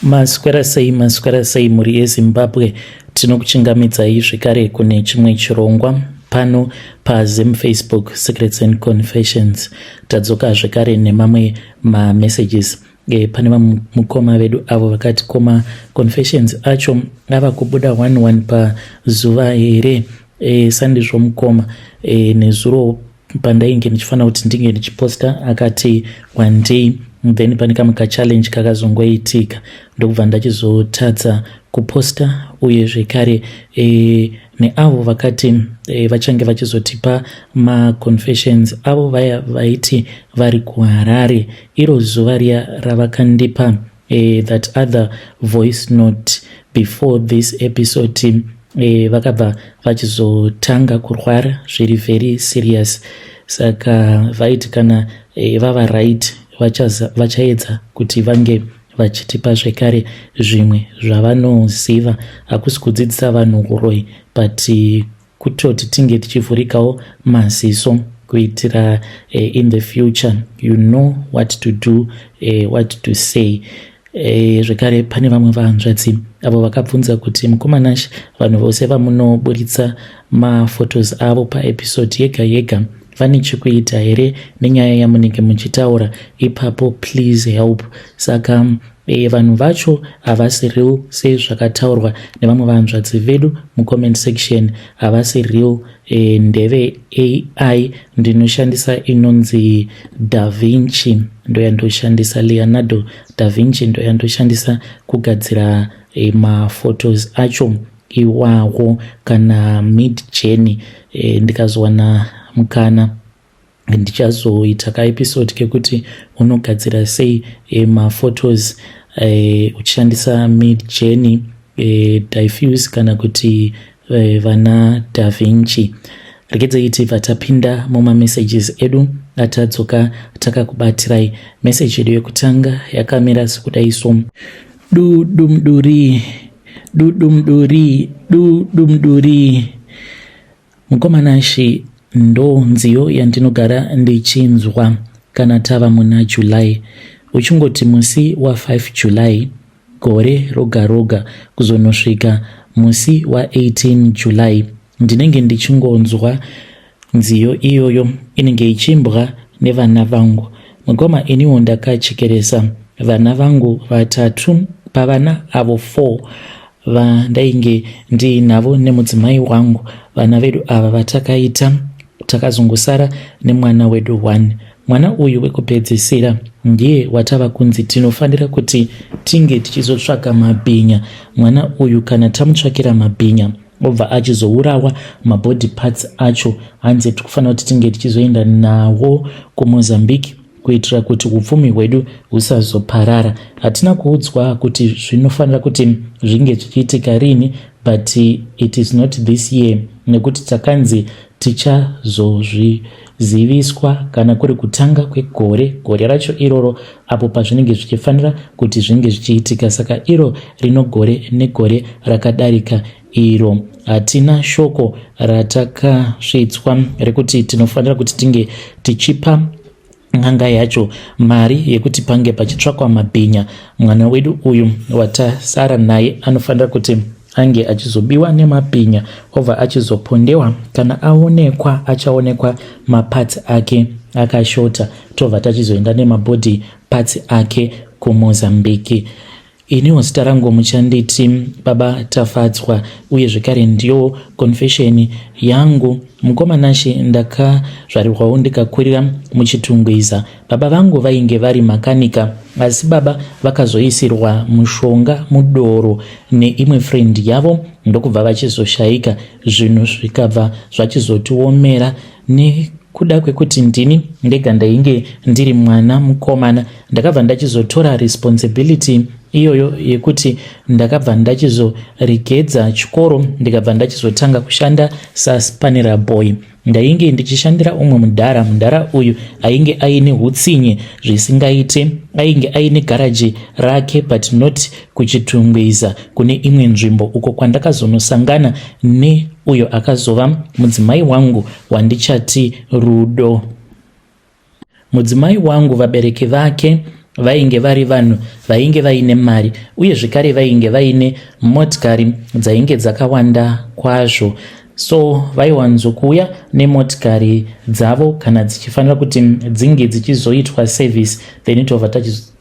Maswera sei, maswera sei mhuri yeZimbabwe. Tinokuchingamidzai zvekare kune chimwe chirongwa pano paZim Facebook Secrets and Confessions. Tadzoka zvekare nemamwe mamessages. E, pane vamwe mukoma vedu avo vakati koma confessions acho ava kubuda 11 pazuva here? E, sandizvo mukoma. E, nezuro pandainge ndichifanira kuti ndinge ndichiposta akati one day, then pane kamwe kachallenge kakazongoitika ndokubva ndachizotadza kuposta. Uye zvekare neavo vakati vachange vachizotipa maconfessions avo, vaya vaiti vari kuHarare, iro zuva riya ravakandipa that other voice note before this episode, vakabva vachizotanga kurwara zviri very serious. Saka vaiti kana vava right, vachaedza kuti vange vachitipa zvekare zvimwe zvavanoziva. Hakusi kudzidzisa vanhu uroyi, but kutoti tinge tichivhurikawo maziso kuitira in the future you know what to do, what to say. Zvekare pane vamwe vahanzvadzi avo vakabvunza kuti, "Mukoma Nashe, vanhu vose vamunoburitsa maphotos avo paepisode yega yega vane chekuita here nenyaya yamunenge muchitaura ipapo? Please help." Saka vanhu vacho havasi real sezvakataurwa nevamwe vahanzvadzi vedu mucomment section. Havasi real, ndeve AI. Ndinoshandisa inonzi DaVinci, ndoyandoshandisa, Leonardo DaVinci ndoyandoshandisa kugadzira maphotos acho iwawo, kana Midjourney. Ndikazowana mukana ndichazoita kaepisode kekuti unogadzira sei maphotos uchishandisa Midjourney, Diffuse kana kuti vana DaVinci. Regedzai tibva tapinda mumamessages edu atadzoka takakubatirai. Meseji yedu yekutanga yakamira sekudai so: "Dudumduri, dudumduri, dudumduri. Mukoma Nashe, ndo nziyo yandinogara ndichinzwa kana tava muna July. Uchingoti musi wa5 July gore roga roga kuzonosvika musi wa18 July, ndinenge ndichingonzwa nziyo iyoyo inenge ichimbwa nevana vangu. Mukoma, iniwo ndakachekeresa vana vangu vatatu. Pavana avo 4 vandainge ndiinavo nemudzimai wangu, vana vedu ava vatakaita, takazongosara nemwana wedu 1. Mwana uyu wekupedzisira ndiye watava kunzi tinofanira kuti tinge tichizotsvaka mabhinya. Mwana uyu kana tamutsvakira mabhinya, obva achizourawa. Mabody parts acho hanzi tikufanira kuti tinge tichizoenda nawo kuMozambique kuitira kuti upfumi hwedu husazoparara. Hatina kuudzwa kuti zvinofanira kuti zvinge zvichiitika rini, but it is not this year, nekuti takanzi tichazozviziviswa kana kuri kutanga kwegore, gore racho iroro, apo pazvinenge zvichifanira kuti zvinge zvichiitika. Saka iro rino gore negore rakadarika iro, hatina shoko ratakasvitswa rekuti tinofanira kuti tinge tichipa n'anga yacho mari yekuti pange pachitsvakwa mabhinya. Mwana wedu uyu watasara naye anofanira kuti ange achizobiwa nemabhinya, obva achizopondewa. Kana aonekwa, achaonekwa maparts ake akashota, tobva tachizoenda nemabody parts ake kuMozambique. Iniwo zita rangu muchanditi Baba Tafadzwa, uye zvekare ndiyo confession yangu. Mukoma Nashe, ndakazvarirwawo ndikakurira muChitungwiza. Baba vangu vainge vari makanika, asi baba vakazoisirwa mushonga mudoro neimwe friend yavo, ndokubva vachizoshayika. Zvinhu zvikabva zvachizotiomera nekuda kwekuti ndini ndega ndainge ndiri mwana mukomana. Ndakabva ndachizotora responsibility iyoyo yekuti ndakabva ndachizoregedza chikoro, ndikabva ndachizotanga kushanda saspanera boy. Ndainge ndichishandira umwe mudhara. Mudhara uyu ainge aine utsinye zvisingaite. Ainge aine garaji rake, but not kuChitungwiza, kune imwe nzvimbo, uko kwandakazonosangana neuyo akazova mudzimai wangu, wandichati Rudo. Mudzimai wangu, vabereki vake Vainge vari vanhu vainge vaine mari uye zvekare vainge vaine motikari dzainge dzakawanda kwazvo. So vaiwanzokuuya nemotikari dzavo kana dzichifanira kuti dzinge dzichizoitwa service, then tobva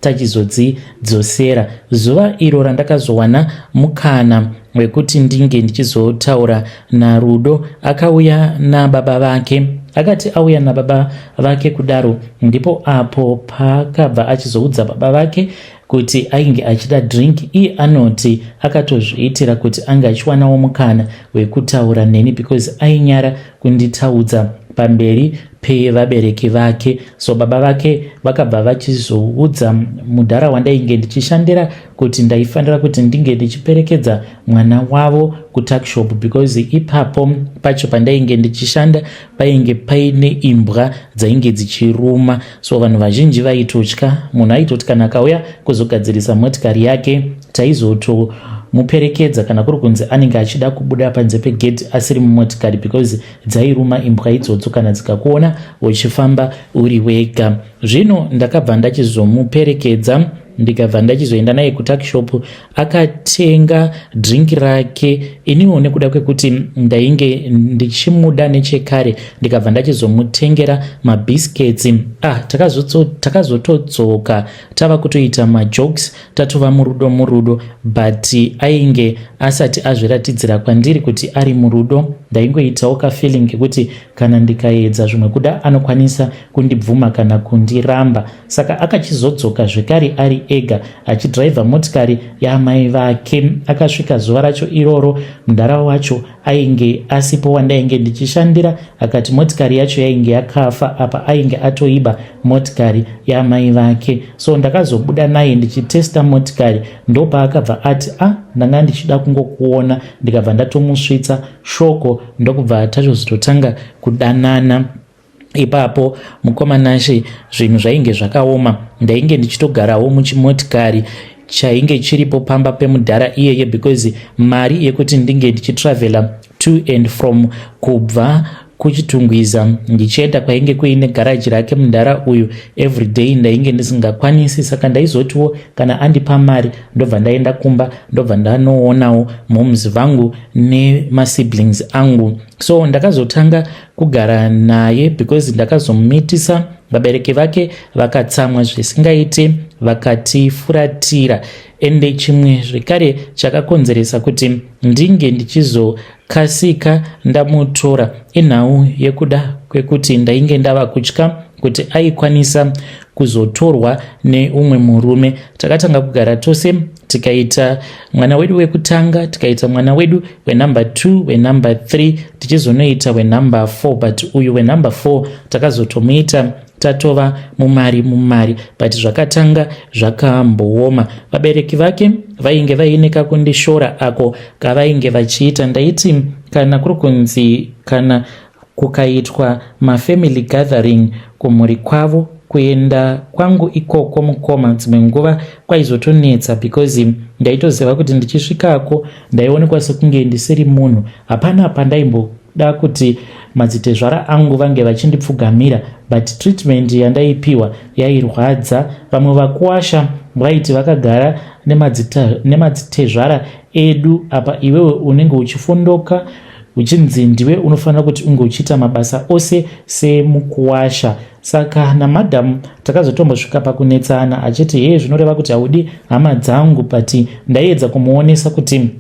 tachizodzidzosera. Zuva iro randakazowana mukana wekuti ndinge ndichizotaura naRudo, akauya nababa vake. Akati auya nababa vake kudaro, ndipo apo paakabva achizoudza baba vake kuti ainge achida drink. Iye anoti akatozviitira kuti ange achiwanawo mukana wekutaura neni because ainyara kunditaudza pamberi pevabereki vake. So baba vake vakabva vachizoudza mudhara wandainge ndichishandira kuti ndaifanira kuti ndinge ndichiperekedza mwana wavo kutuckshop, because ipapo pacho pandainge ndichishanda painge paine imbwa dzainge dzichiruma. So vanhu vazhinji vaitotya. Munhu aitoti kana akauya kuzogadzirisa motikari yake, taizotomuperekedza kana kuri kunzi anenge achida kubuda panze pegedhi asiri mumotikari, because dzairuma imbwa idzodzo kana dzikakuona uchifamba uri wega. Zvino ndakabva ndachizomuperekedza, ndikabva ndachizoenda naye kutuckshop. Akatenga drink rake. Iniwo nekuda kwekuti ndainge ndichimuda nechekare, ndikabva ndachizomutengera mabiscuits. Ah, takazotodzoka tava kutoita majokes, tatova murudo murudo, but ainge asati azviratidzira kwandiri kuti ari murudo. Ndaingoitawo kafeeling kekuti kana ndikaedza zvimwe kuda anokwanisa kundibvuma kana kundiramba. Saka akachizodzoka zvekare ari ega achidhiraivha motikari yaamai vake. Akasvika zuva racho iroro, mudhara wacho ainge asipo wandainge ndichishandira. Akati motikari yacho yainge yakafa, apa ainge atoiba motikari yaamai vake. So ndakazobuda naye ndichitesta motikari, ndopaakabva ati, "A ah, ndanga ndichida kungokuona." Ndikabva ndatomusvitsa shoko, ndokubva tachozototanga kudanana ipapo. Mukoma Nashe, zvinhu zvainge zvakaoma. Ndainge ndichitogarawo muchimotikari chainge chiripo pamba pemudhara iyeye, because mari yekuti ndinge ndichitravela to and from kubva kuChitungwiza ndichienda kwainge kuine garaji rake mudhara uyu everyday ndainge ndisingakwanisi. Saka ndaizotiwo kana andipa mari, ndobva ndaenda kumba, ndobva ndanoonawo moms vangu nemasiblings angu. So ndakazotanga kugara naye because ndakazomumitisa. Vabereki vake vakatsamwa zvisingaiti, vakatifuratira. Ende chimwe zvekare chakakonzeresa kuti ndinge ndichizokasika ndamutora inhau yekuda kwekuti ndainge ndava kutya kuti aikwanisa kuzotorwa neumwe murume. Takatanga kugara tose, tikaita mwana wedu wekutanga, tikaita mwana wedu wenumber 2, wenumber 3, tichizonoita wenumber 4. But uyu wenumber 4 takazotomuita tatova mumari mumari, but zvakatanga zvakambooma. Vabereki vake vainge vaine kakundishora ako kavainge vachiita. Ndaiti kana kuri kunzi kana kukaitwa mafamily gathering kumhuri kwavo, kuenda kwangu ikoko, mukoma, dzimwe nguva kwaizotonetsa, because ndaitoziva kuti ndichisvikako ndaionekwa sekunge ndisiri munhu. Hapana pandaimboda kuti madzitezvara angu vange vachindipfugamira, but treatment yandaipiwa yairwadza. Vamwe vakuwasha vaiti vakagara nemadzitezvara edu, apa iwewe unenge uchifondoka, uchinzi ndiwe unofanira kuti unge uchiita mabasa ose semukuwasha. Saka namadhamu takazotombosvika pakunetsana, achiti, "Hee, zvinoreva kuti haudi hama dzangu." But ndaiedza kumuonesa kuti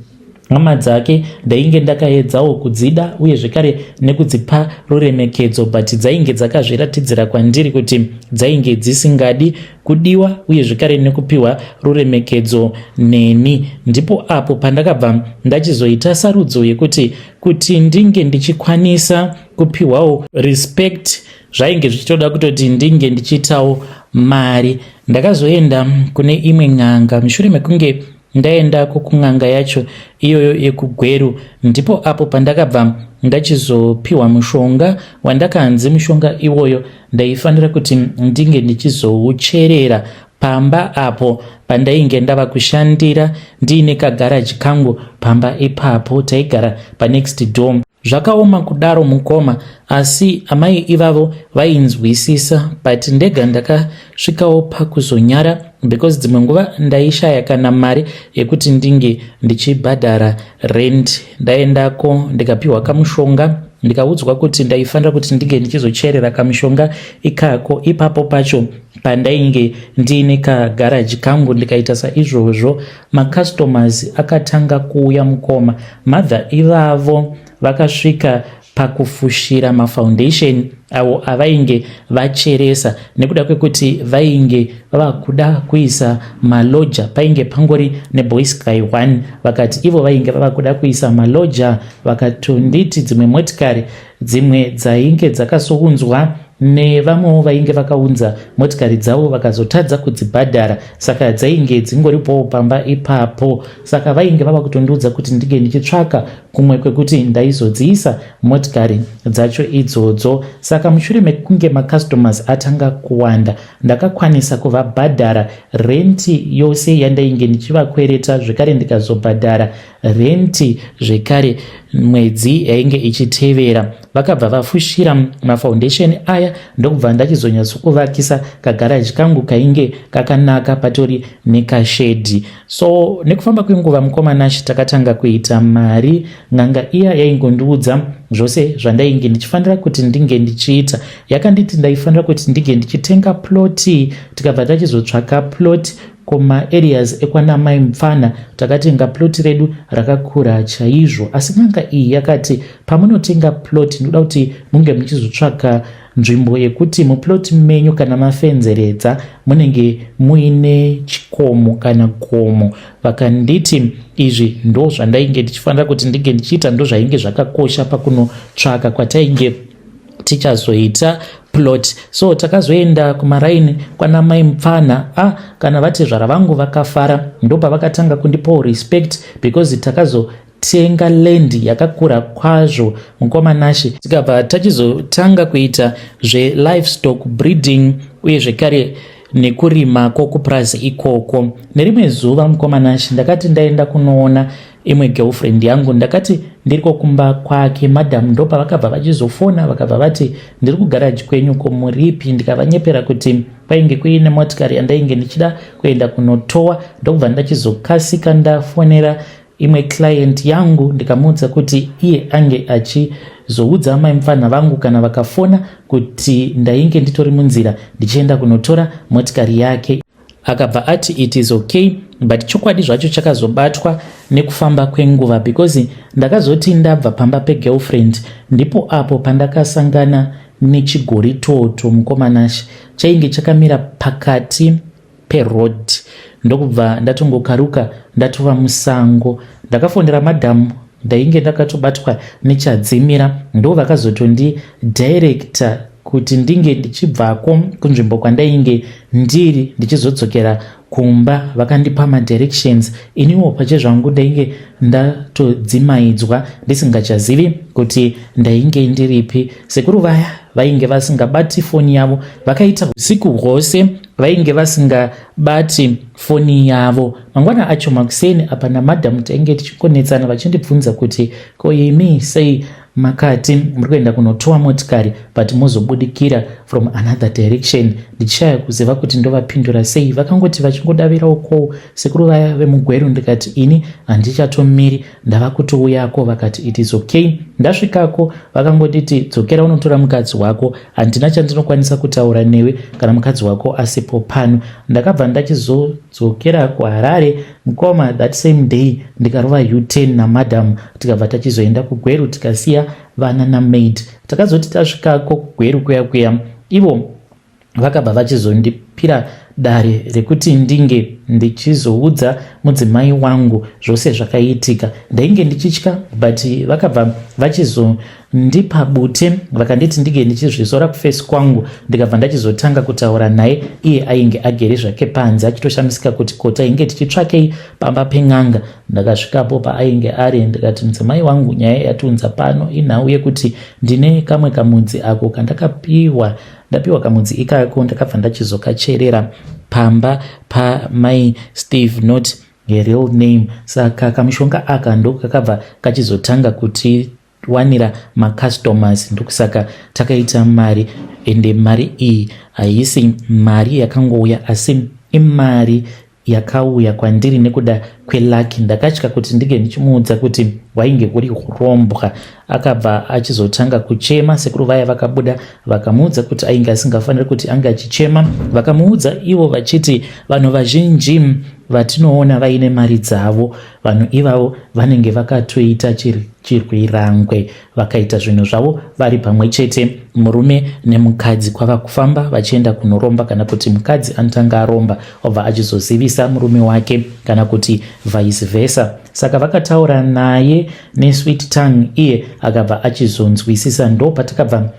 hama dzake ndainge ndakaedzawo kudzida uye zvekare nekudzipa ruremekedzo, but dzainge dzakazviratidzira kwandiri kuti dzainge dzisingadi kudiwa uye zvekare nekupiwa ruremekedzo neni. Ndipo apo pandakabva ndachizoita sarudzo yekuti kuti ndinge ndichikwanisa kupiwawo respect, zvainge zvichitoda kutoti ndinge ndichiitawo mari. Ndakazoenda kune imwe n'anga. Mushure mekunge ndaendako kun'anga yacho iyoyo yekuGweru, ndipo apo pandakabva ndachizopiwa mushonga wandakanzi mushonga iwoyo ndaifanira kuti ndinge ndichizoucherera pamba apo pandainge ndava kushandira ndiine kagaraji kangu pamba ipapo. Taigara panext door. Zvakaoma kudaro mukoma asi amai ivavo vainzwisisa but ndega ndakasvikawo pakuzonyara because dzimwe nguva ndaishaya kana mari yekuti ndinge ndichibhadhara rent. Ndaendako ndikapiwa kamushonga ndikaudzwa kuti ndaifanira kuti ndinge ndichizocherera kamushonga ikako ipapo pacho pandainge ndiine kagaraji kangu. Ndikaita saizvozvo, macustomers akatanga kuuya mukoma. Mother ivavo vakasvika pakufushira mafoundation avo avainge vacheresa nekuda kwekuti vainge vava kuda kuisa maloja. Painge pangori neboysky 1, vakati ivo vainge vava kuda kuisa maloja. Vakatonditi dzimwe motikari dzimwe dzainge dzakasounzwa nevamwewo vainge vakaunza motikari dzavo vakazotadza kudzibhadhara, saka dzainge dzingoripowo pamba ipapo. Saka vainge vava kutondiudza kuti ndinge ndichitsvaka kumwe kwekuti ndaizodziisa motikari dzacho idzodzo. Saka mushure mekunge macustomers atanga kuwanda, ndakakwanisa kuvabhadhara renti yose yandainge ndichivakwereta, zvekare ndikazobhadhara renti zvekare mwedzi yainge ichitevera. Vakabva vafushira mafoundation aya, ndokubva ndachizonyatsokuvakisa kagaraji kangu kainge kakanaka, patori nekashedhi. So nekufamba kwenguva, mukoma Nashi, takatanga kuita mari. N'anga iya yaingondiudza zvose zvandainge ndichifanira kuti ndinge ndichiita. Yakanditi ndaifanira kuti ndinge ndichitenga ploti. Tikabva tachizotsvaka plot kumaareas ekwanamai Mupfana. Takatenga ploti redu rakakura chaizvo, asi n'anga iyi yakati pamunotenga plot, ndoda kuti munge muchizotsvaka nzvimbo yekuti muploti menyu kana mafenzeredza munenge muine chikomo kana gomo. Vakanditi izvi ndo zvandainge ndichifanira kuti ndinge ndichiita, ndo zvainge zvakakosha pakunotsvaka kwatainge tichazoita plot. So takazoenda kumaraini kwana mai Mupfana. Ah, kana vatezvara vangu vakafara, ndopavakatanga kundipawo respect because takazotenga land yakakura kwazvo, mukoma Nashi. Tikabva tachizotanga kuita zvelivestock breeding uye zvekare nekurima kwokupurazi ikoko. Nerimwe zuva, mukoma Nashi, ndakati ndaenda kunoona imwe girlfriend yangu. Ndakati ndiriko kumba kwake, madam ndopavakabva vachizofona, vakabva vati, "Ndiri kugaraji kwenyu, ko muripi?" Ndikavanyepera kuti kwainge kuine motikari yandainge ndichida kuenda kunotowa, ndokubva ndachizokasika ndafonera imwe client yangu, ndikamuudza kuti iye ange achizoudza mai mufana vangu kana vakafona kuti ndainge nditori munzira ndichienda kunotora motikari yake. Akabva ati it is okay, but chokwadi zvacho chakazobatwa nekufamba kwenguva because ndakazoti ndabva pamba pegirlfriend, ndipo apo pandakasangana nechigoritoto, mukoma Nashi, chainge chakamira pakati peroad, ndokubva ndatongokaruka ndatova musango. Ndakafonera madhamu, ndainge ndakatobatwa nechadzimira, ndo vakazotondidirecta kuti ndinge ndichibvako kunzvimbo kwandainge ndiri ndichizodzokera kumba. Vakandipa madirections, iniwo pachezvangu ndainge ndatodzimaidzwa, ndisingachazivi kuti ndainge ndiripi. Sekuru vaya vainge vasingabati foni yavo, vakaita usiku hwose vainge vasingabati foni yavo. Mangwana acho makuseni, apa namadhamu tainge tichingonetsana, vachindibvunza kuti, "Ko imi sei makati muri kuenda kunotowa motikari but mozobudikira from another direction?" Ndichishaya kuziva kuti ndovapindura sei. Vakangoti vachingodavirawo ko sekuru vaya vemuGweru. Ndikati ini handichatomiri, ndava kutouyako. Vakati it is okay. Ndasvikako vakangonditi, "Dzokera unotora mukadzi wako, handina chandinokwanisa kutaura newe kana mukadzi wako asipo pano." Ndakabva ndachizodzokera kuHarare, mukoma, that same day. Ndikarova U10 namadam, tikabva tachizoenda kuGweru, tikasiya vana namaid. Takazoti tasvikako kuGweru kuya kuya, ivo vakabva vachizondipira dare rekuti ndinge ndichizoudza mudzimai wangu zvose zvakaitika. Ndainge ndichitya, but vakabva vachizondipa bute, vakanditi ndinge ndichizvizora kuface kwangu. Ndikabva ndachizotanga kutaura naye. Iye ainge agere zvake panze achitoshamisika kuti ko tainge tichitsvakei pamba pen'anga. Ndakasvikapo paainge ari, ndikati, "Mudzimai wangu, nyaya yatiunza pano inhau yekuti ndine kamwe kamudzi ako kandakapiwa. Ndapiwa kamudzi ikako, ndakabva ndachizokacherera pamba pamai Steve, not real name. Saka kamushonga aka ndo kakabva kachizotanga kuti takazviwanira macustomers, ndokusaka takaita mari. Ende mari iyi haisi mari yakangouya, asi imari yakauya kwandiri nekuda kwelucky. Ndakatya kuti ndinge ndichimuudza kuti hwainge huri urombwa. Akabva achizotanga kuchema. Sekuru vaya vakabuda vakamuudza kuti ainge asingafaniri kuti ange achichema. Vakamuudza ivo vachiti vanhu vazhinji vatinoona vaine mari dzavo, vanhu ivavo vanenge vakatoita chirwirangwe, vakaita zvinhu zvavo vari pamwe chete, murume nemukadzi, kwava kufamba vachienda kunoromba, kana kuti mukadzi anotanga aromba obva achizozivisa murume wake, kana kuti vice versa. Saka vakataura naye nesweet tongue, iye akabva achizonzwisisa. Ndo patakabva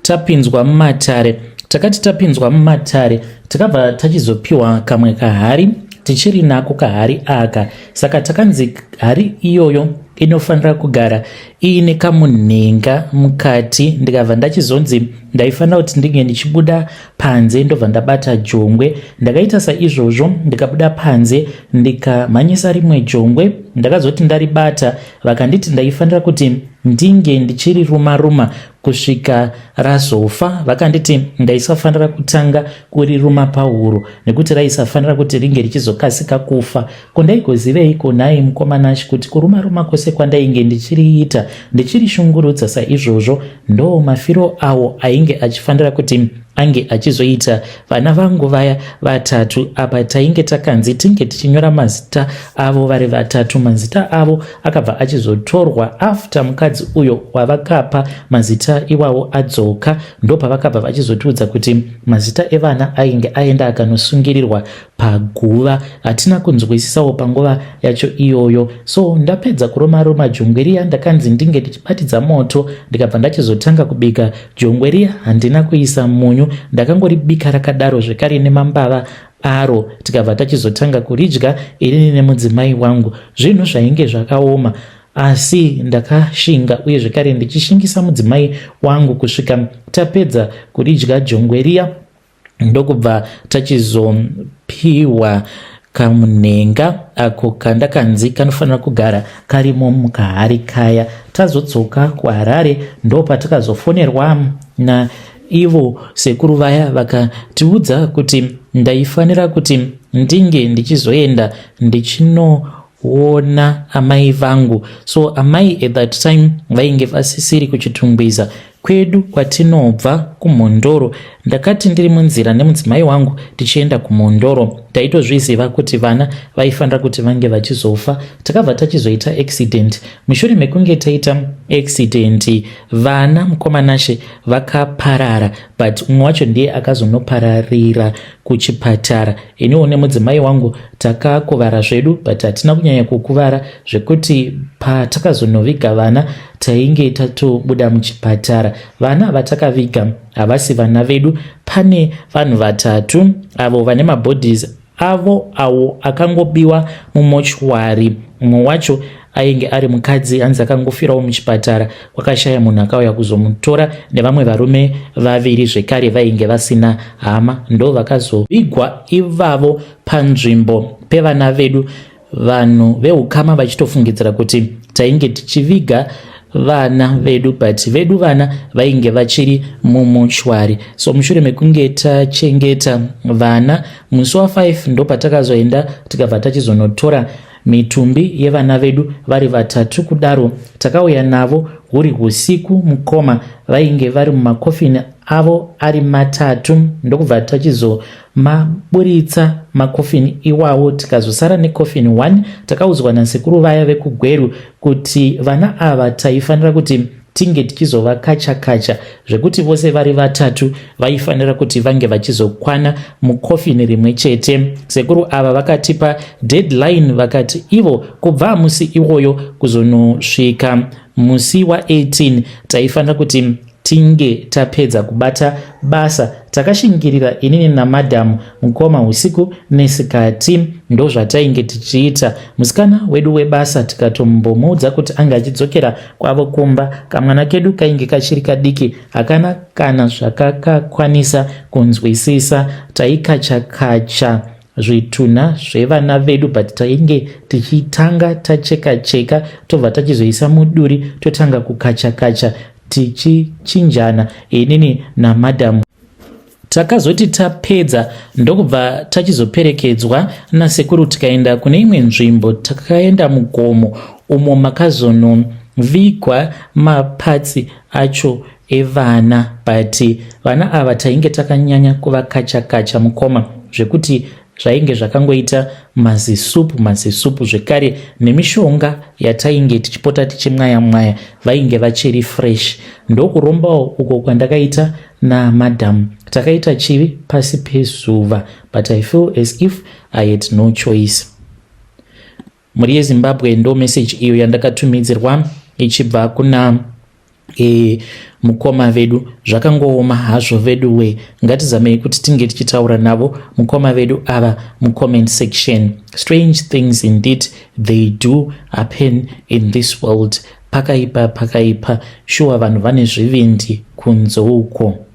tapinzwa mumatare. Takati tapinzwa mumatare, takabva tachizopiwa kamwe kahari. Tichiri nako kahari aka. Saka takanzi hari iyoyo inofanira kugara iine kamunhenga mukati. Ndikabva ndachizonzi ndaifanira kuti ndinge ndichibuda panze, ndobva ndabata jongwe. Ndakaita saizvozvo, ndikabuda panze, ndikamhanyisa rimwe jongwe. Ndakazoti ndaribata, vakanditi ndaifanira kuti ndinge ndichiriruma ruma kusvika razofa. Vakanditi ndaisafanira kutanga kuriruma pahuro nekuti raisafanira kuti ringe richizokasika kufa. Ko ndaigoziveiko nhai mukoma Nashi kuti kuruma ruma kwose kwandainge ndichiriita, ndichirishungurudza saizvozvo, ndo mafiro awo ainge achifanira kuti ange achizoita vana vangu vaya vatatu? Apa tainge takanzi tinge tichinyora mazita avo vari vatatu. Mazita avo akabva achizotorwa after mukadzi uyo wavakapa mazita iwawo adzoka. Ndopavakabva vachizotiudza kuti mazita evana ainge aenda akanosungirirwa paguva. Hatina kunzwisisawo panguva yacho iyoyo. So ndapedza kuroma roma jongwe riya, ndakanzi ndinge ndichibatidza moto. Ndikabva ndachizotanga kubika jongwe riya. Handina kuisa munyu, ndakangoribika rakadaro zvekare nemambava aro. Tikabva tachizotanga kuridya inini nemudzimai wangu. Zvinhu zvainge zvakaoma, asi ndakashinga uye zvekare ndichishingisa mudzimai wangu kusvika tapedza kuridya jongwe riya. Ndokubva tachizopiwa kamunhenga ako kandakanzi kanofanira kugara karimo mukahari kaya. Tazodzoka kuHarare, ndo patakazofonerwa naivo sekuru vaya, vakatiudza kuti ndaifanira kuti ndinge ndichizoenda ndichinoona amai vangu. So amai at that time vainge vasisiri kuChitungwiza kwedu kwatinobva, kuMhondoro. Ndakati ndiri munzira nemudzimai wangu tichienda kuMhondoro, taitozviziva kuti vana vaifanira kuti vange vachizofa. Takabva tachizoita accident. Mushure mekunge taita accident, vana mukoma Nashe vakaparara, but umwe wacho ndiye akazonopararira kuchipatara. Iniwo nemudzimai wangu takakuvara zvedu, but hatina kunyanya kukuvara zvekuti patakazonoviga vana tainge tatobuda muchipatara. Vana vatakaviga havasi vana vedu. Pane vanhu vatatu avo vane mabodies avo awo akangobiwa mumochwari. Mumwe wacho ainge ari mukadzi, anzi akangofirawo muchipatara, kwakashaya munhu akauya kuzomutora, nevamwe varume vaviri zvekare vainge vasina hama. Ndo vakazovigwa ivavo panzvimbo pevana vedu, vanhu veukama vachitofungidzira kuti tainge tichiviga vana vedu, but vedu vana vainge vachiri mumuchwari. So mushure mekunge tachengeta vana, musi wa5 ndopatakazoenda, tikabva tachizonotora mitumbi yevana vedu vari vatatu kudaro. Takauya navo huri usiku mukoma, vainge vari mumakofini avo ari matatu. Ndokubva tachizomaburitsa makofini iwawo, tikazosara nekofini 1. Takaudzwa nasekuru vaya vekuGweru kuti vana ava taifanira kuti tinge tichizovakacha kacha zvekuti vose vari vatatu vaifanira kuti vange vachizokwana mukofini rimwe chete. Sekuru ava vakatipa deadline, vakati ivo kubva musi iwoyo kuzonosvika musi wa18 taifanira kuti tinge tapedza kubata basa. Takashingirira inini namadhamu mukoma, usiku nesikati ndozvatainge tichiita. Musikana wedu webasa tikatombomuudza kuti ange achidzokera kwavo kumba. Kamwana kedu kainge kachiri kadiki, hakana kana zvakakakwanisa kunzwisisa. Taikacha kacha. zvitunha zvevana vedu, but tainge tichitanga tacheka cheka, tobva tachizoisa muduri, totanga kukacha kacha tichichinjana inini namadhamu. Takazoti tapedza ndokubva tachizoperekedzwa nasekuru, tikaenda kune imwe nzvimbo. Takaenda mugomo umo makazonovigwa mapatsi acho evana, but vana ava tainge takanyanya kuvakacha kacha, mukoma, zvekuti zvainge zvakangoita mazisupu mazisupu. Zvekare nemishonga yatainge tichipota tichimwaya mwaya, vainge vachiri fresh. Ndokurombawo uko kwandakaita namadhamu. Takaita chivi pasi pezuva, but I feel as if I had no choice. Mhuri yeZimbabwe, ndo meseji iyo yandakatumidzirwa ichibva kuna mukoma vedu. Zvakangooma hazvo vedu we. Ngatizamei kuti tinge tichitaura navo mukoma vedu ava mucomment section. Strange things indeed, they do happen in this world. Pakaipa, pakaipa shuwa. Vanhu vane zvivindi kunze uko.